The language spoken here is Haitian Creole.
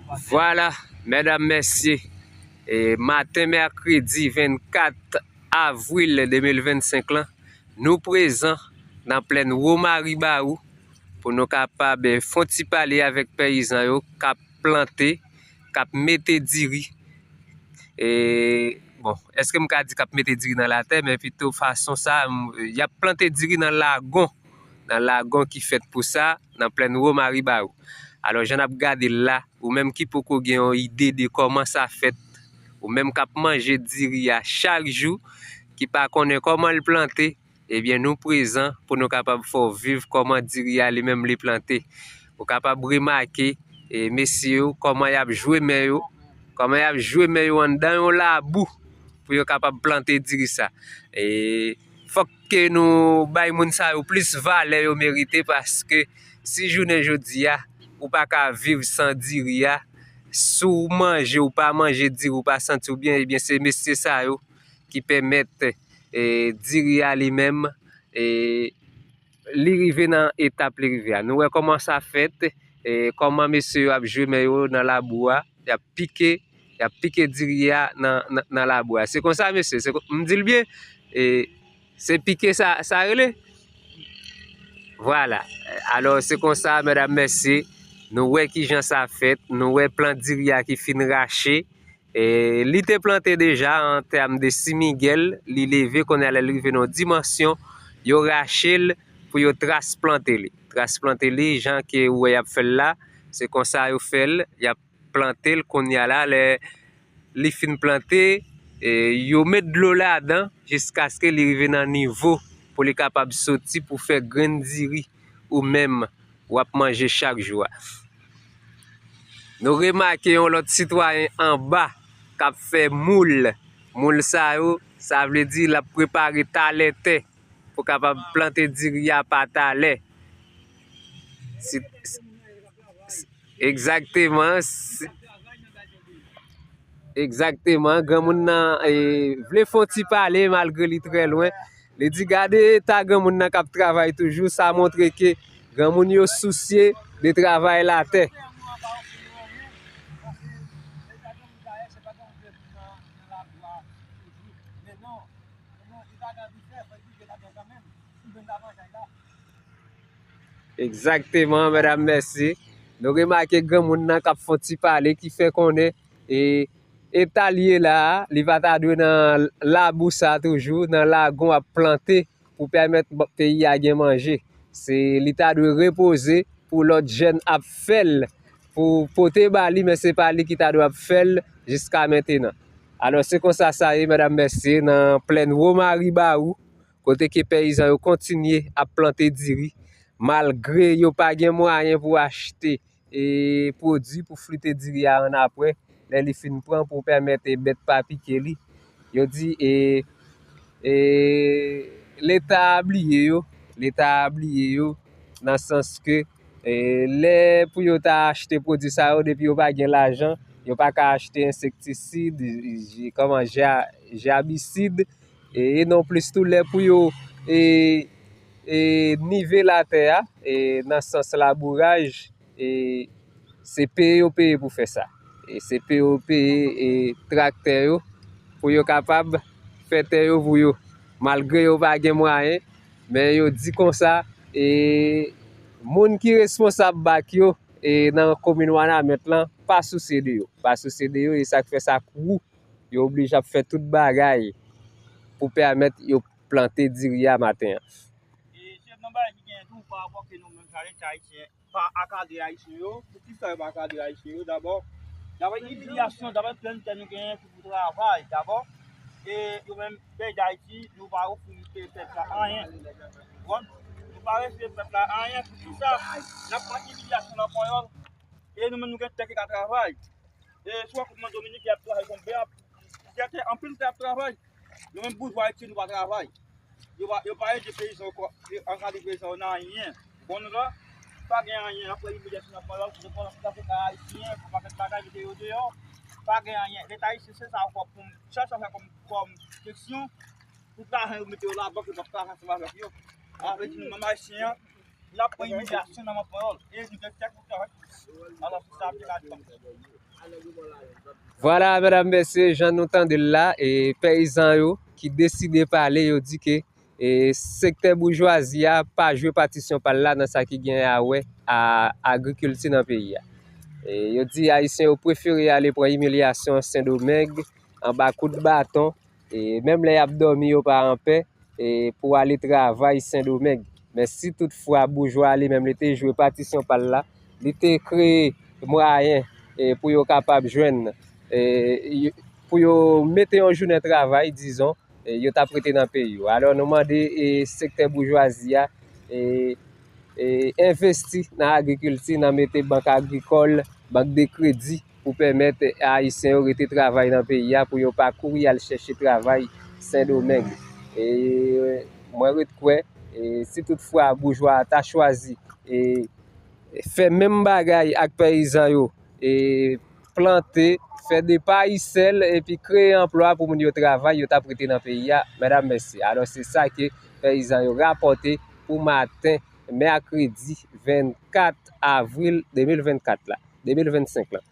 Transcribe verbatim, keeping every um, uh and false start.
Vwala, medam, mesye, e maten mèkredi vennkat avril de mil vennsenk lan, nou prezan nan plèn Womari Bawou pou nou kapab, e, fè yon ti pale avèk peyizan yo k ap plante, k ap mete diri. E, bon, èske m ka di k ap mete diri nan latè, men pito fason sa, m, y ap plante diri nan lagon, nan lagon ki fèt pou sa, nan plèn Womari Bawou. Alò, jan n ap gade l la, ou menm ki poko gen yon ide de kòman sa fèt, ou menm k ap manje diri a chak jou, ki pa konnen kòman l plante, ebyen, nou prezan pou nou kapab fè w viv kòman diri a li menm li plante. Ou kapab remake, e, mesye yo, kòman y ap jwe men yo, kòman y ap jwe men yo anndan yon labou pou yo kapab plante diri sa. E fòk ke nou bay moun sa yo plis valè yo merite, paske si jounen jodi a, ou pa ka viv san diri a, si w manje, ou pa manje diri, ou pa santi w byen, ebyen, se mesye sa yo ki pèmèt, e, diri a li menm, e, li rive nan etap li rive a. Nou wè kòman sa fèt, e, kòman mesye yo ap jwe men yo nan labou a, y ap pike, y ap pike diri a nan, nan, nan labou a. Se konsa, mesye, se kon, m di l byen, e, se pike sa, sa rele? Vwala. Alò, se konsa, medam, mesye, nou wè kijan sa fèt, nou wè plant diri a ki fin rache, e, li te plante deja an tèm de San Miguel, li leve, kounye a lè li rive nan yon dimansyon, yo rache l pou yo transplante li. Transplante li, jan ke ou wè y ap fè l la, se konsa yo fè l, y ap plante l kounye a la, lè li fin plante, e, yo met dlo ladan jiskaske li rive nan nivo pou li kapab soti pou fè grenn diri ou menm w ap manje chak jou a. Nou remake yon lòt sitwayen anba k ap fè moul. Moul sa yo, sa vle di l ap prepare talè tè pou kapab plante diri a pa talè. Si, si, egzakteman. Si, egzakteman. Granmoun nan, e, vle fè yon ti pale malgre li trè lwen. Li di, gade eta granmoun nan k ap travay toujou, sa montre ke granmoun yo sousye de travay latè. Egzakteman, medam, mèsi. Nou remake granmoun nan k ap fè yon ti pale ki fè konnen, e, eta l ye la a, li pa ta dwe nan labou sa toujou, nan lagon ap plante pou pèmèt peyi a gen manje. Se, li ta dwe repoze pou lòt jèn ap fè l, pou pote ba li, men se pa li ki ta dwe ap fè l jiska mentenan. Alò, se konsa sa ye, medam, mèsi, nan plèn Womari Bawou, kote ke peyizan yo kontinye ap plante diri, malgre yo pa gen mwayen pou achte, e, pwodui pou flite diri a annapre, lè li fin pran pou pèmèt, e, bèt pa pike li. Yo di, e, e, Leta a bliye yo, Leta a bliye yo, nan sans ke, e, lè pou yo ta achte pwodui sa yo, depi yo pa gen lajan, yo pa ka achte ensektisid, j-, kòman, ja-, jabisid, e, e non plis tou lè pou yo, e, e, nive latè a, e, nan sans labouraj, e, se peye yo peye pou fè sa. E se peye yo peye, e, traktè yo pou yo kapab fè tè yo pou yo. Malgre yo pa gen mwayen, men yo di konsa, e, moun ki responsab bak yo, e, nan komin Wanament lan, pa sousye de yo. Pa sousye de yo, e sa k fè sa kou yo oblije ap fè tout bagay pou pèmèt yo plante diri a maten an. E se youn nan bagay ki genyen tou pa rapò ke nou menm jan Leta ayisyen pa akadre Ayisyen yo. Poukisa yo pa akadre Ayisyen yo? Dabò, daprè imilyasyon, daprè plèn tè nou genyen ki pou travay, dabò, e yo menm, peyi Dayiti, nou pa ofri pèp la anyen. Bon, nou pa ofri pèp la anyen, poukisa n ap pran imilyasyon nan panyòl, e nou menm nou gen tè ki ka travay? E si w wè kòman Dominik y ap travay konbyen, y a tè, anpil tè ap travay. Nou menm boujwa Ayiti, nou pa travay. Yo pa, yo pa ede peyizan yo, ankadre peyizan yo nan anyen. Bon, nou la, pa gen anyen. Apre imilyasyon nan panyòl, nou pran tout afè ayisyen, pou pakèt bagay, mete yo deyò. Pa gen anyen. Leta ayisyen, se sa ankò pou m chèche fè kòm, kòm kesyon. Tout lajan yo mete yo labank, yo p ap travay ansanm avèk yo. Sa vle di nou menm ayisyen an, n ap pran imilyasyon nan men panyòl. E nou gen tè pou travay. Vwala, medam, mesye, jan nou tande l la, e peyizan yo ki deside pale, yo di ke e sektè boujwazi a pa jwe patisyon pa l la nan sa ki gen a wè a agrikilti nan peyi a. E yo di Ayisyen yo prefere ale pran imilyasyon Sendomeng, anba kout baton, e menm lè y ap dòmi, yo pa anpè, e pou ale travay Sendomeng. Men si toutfwa boujwa li menm li te jwe patisyon pa l la, li te kreye mwayen e pou yo kapab jwenn, e pou yo mete yon jounen travay, dizon, e yo t ap rete nan peyi yo. Alò, nou mande e sektè boujwazi a e e envesti nan agrikilti, nan mete bank agrikòl, bank de kredi pou pèmèt Ayisyen yo rete travay nan peyi a, pou yo pa kouri al chèche travay Sendomeng. E mwen ret kwè, e si toutfwa boujwa a ta chwazi e fè menm bagay ak peyizan yo, e plante, fè de pay sèl, epi kreye anplwa pou moun yo travay, yo t ap rete nan peyi a, medam, mesye. Alò, se sa ke peyizan yo rapòte pou maten mèkredi vennkat avril de mil vennkat la, de mil vennsenk la.